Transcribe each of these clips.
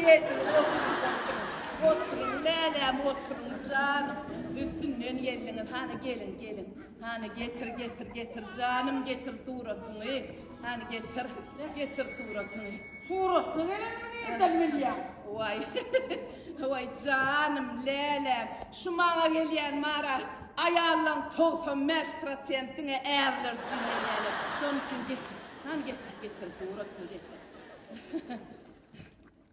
Geldiň, oturyň, oturyň. Oturyň, läläm, oturyň, janym. Üstünden geldiňiz. Hany, geliň, geliň. Hany, getir, getir, getir, janym, getir suratyňy. Hany, getir, getir suratyňy. Suratly gelenimi nirden bilýäň? Waý, waý, janym, läläm. Şu maňa gelýän mara aýallaň 95 prosent diňe ärler üçin gelýärler. Şonuň üçin getir. Hany, getir, getir, suratyňy getir.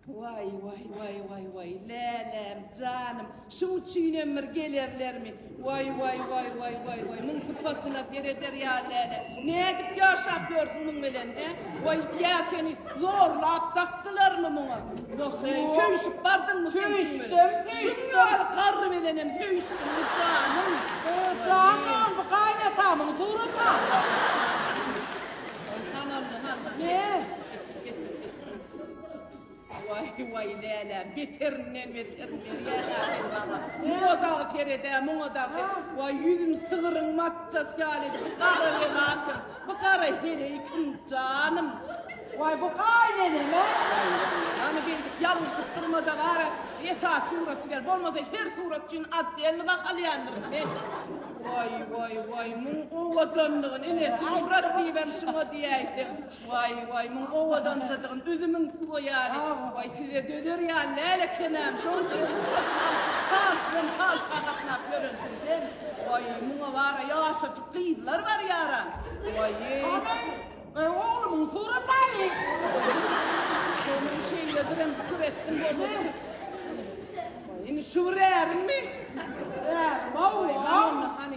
Waý, waý, waý, waý, waý, läläm, janym, şuň üçinem bir gelerlermi? Waý, waý, waý, waý, waý, waý, muň sypatyna sereder ýaly läle. Nädip ýaşap ýörsüň muň bilen, hä? Waý, ýa seni zorlap dakdylarmy muňa? Wah, eý, söýüşip bardyňmy sen şuň bilen? Söýüşdim, söýüşdim. Şuň ýaly garry bilenem söýüşdiňmi, janym? Janym, bu gaýynatamyň suraty. Han onda, han. Ne? Getir, getir. Waý, waý, läläm, beterinden beterini berýän-ä sen maňa. Muňa dagy sered-ä, muňa dagy sered. Waý, ýüzüni sygryň matjasy ýaly edip, gara bela kim? Bu gara heleý kim, janym? Waý, bu gaýynenem-ä. Waý, waý, hany beýdip ýalňyşyp durma-da, gara, esasy suraty ber. Bolmasa her surat üçin otdelny baha alýandyryn men. Waý, waý, waý, muň owadanlygyny, ine, surat diýibem şuňa diýäýseň. Waý, waý, muň owadanjadygyn, üzümiň suwy ýaly. Waý, size dözer ýaly däl ekenäm, şoň üçin suratyny alyp, palçydan palça gatnap ýörensiň sen. Waý, muňa bar-a ýaşajyk gyzlar barýar-a. Waý-eý. Hany, oglumyň suraty-aý. Şonuň şeýledirem pikir etdim, bolmasa. Waý, indi şu bir äriňmi? Ärim, hawa. Hany, hany.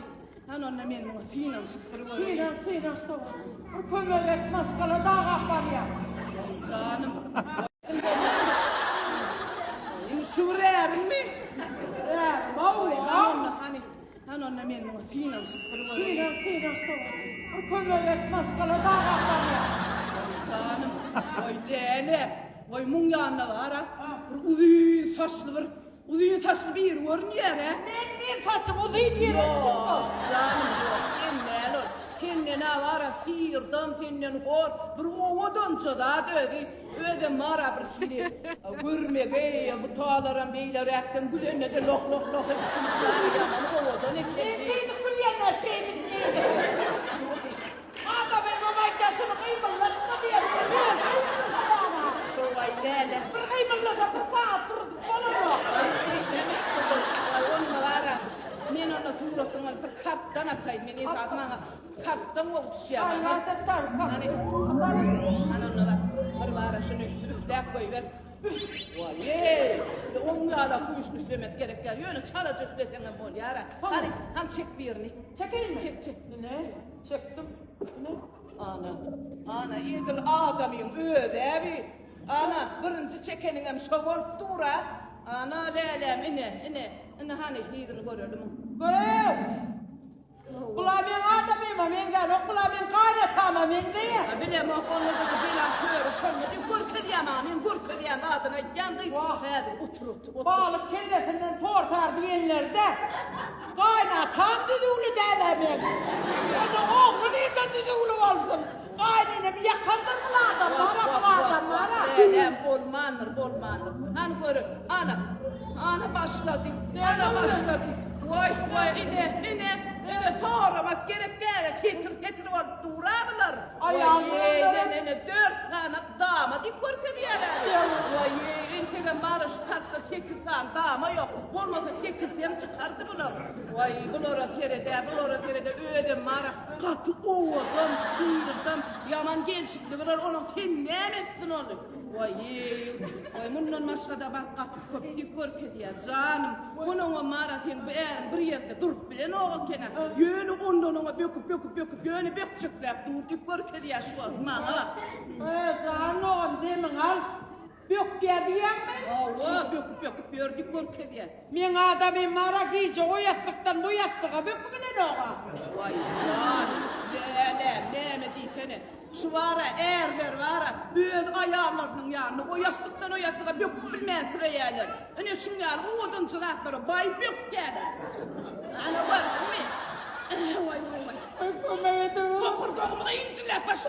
Hany onda men muňa synanyşyp bir göreýin. Synan, synan sowa. Bir kömek et, maşgala dagap barýar. Janym. Indi şu bir äriňmi? Ärim, hawa. Hany onda, hany, hany onda men muňa synanyşyp bir göreýin. Synan, synan sowa. Bir kömek et, maşgala dagap barýar. Janym. Goý däli. Goý muň ýanyna bar-a. Bir uzyn saçly bir Uzyn saçly biri görünýär-ä. Men, men saçym uzyn ýere düşüp dur. Ýok, janym, ýok, sen däl ol. Senden-ä bar-a syrdam, senden hor, bir owadanja zat özi. Özem bar-a bir hili görmegeý, bu talaram beýleräkden gülende-de loh-loh-loh edip gülüp ýaly ýaman owadan eken. Men şeýdip gülýän-ä, şeýdip, şeýdip. Adamym oňa aýdýar, şuny gymyldatma diýýär. Gowaý läle. Bir gymyldasa bir sagat duruzyp bolanok. Goý onda bara. Men onda suratyňy bir kartdan ataýyn. Men esasy maňa kartdan gowy düşýär. Hany hany onda bar. Bir bara şuny üfläp goýber. Waý-eý! Oň ýala güýçli üflemek gerek däl. Ýöne çalaja üfleseňem bolýar-a. Hany, hany çek birini. Çekeýinmi? Çek, çek. Ine. Çekdim. Ine. Ana, ana, edil adamyň öz-ä bi. Ana, birinji çekeniňem şo bolup dur-a. Ana, läläm, ine, ine, ine, hany, ýüzüni göreli muň. Göý! Bula meň adamyma meňzänok, bula meň gaýynatama meňzeýär. A, bilemok, onda-da bu belaň köri şonda diýip görkezýär maňa, men görkezýän zadyny aýtýan gyz. Häzir otur, otur, otur. Balyk kellesinden porsar diýenleri-dä. Gaýynatam düzüwli däl-ä meň. Onda ogly nirden düzüwli bolsun? Gaýynenemi ýakandyr bul adam, bar-a bul adam, bar-a. Dälem bolmandyr, bolmandyr. Hany görün, ana, ana başlady, ana başlady. Waý, waý, ine, ine, ine, soramak gerek däl-ä, setir-setir bolup dur-a bular. Aýal Waý, ine, ine, dört sany dama diýip görkezýär-ä. Waý, entegem bar-a şu tarapda sekiz sany dama ýok. Bolmasa sekizem çykardy bular. Waý, bulara sered-ä, bulara sered-ä, özem bar-a, gaty owadan, syrdam, ýaman gelşikli bular, onuň sen näme etdiň ony? Waý-eý, waý, mundan başga-da bak gaty köp diýip görkezýär, janym. Munuňam bar-a seň bu äriň bir ýerde durup bilenok eken-ä. Ýöne ondan oňa böküp, böküp, böküp, ýöne bökjekläp dur diýip görkezýär şu wagt maňa. Eý, jan dogan, demiňi al. Bökýär diýýäňmi? Hawa, böküp-böküp ýör diýip görkezýär. Meň adamym bar-a gije o ýassykdan bu ýassyga bökübilenog-a. Waý, jan, läle, näme diýsene. Şu bar-a, ärler bar-a, öz aýallarynyň ýanynda o ýassykdan o ýassyga böküp bilmän süreýärler. Ine, şuň ýaly owadanjy zatlara baý bökýärler. Ana, gördüňmi? Waý, waý, waý. Kömek ediň. Bokurdagymyza injiläp başlady.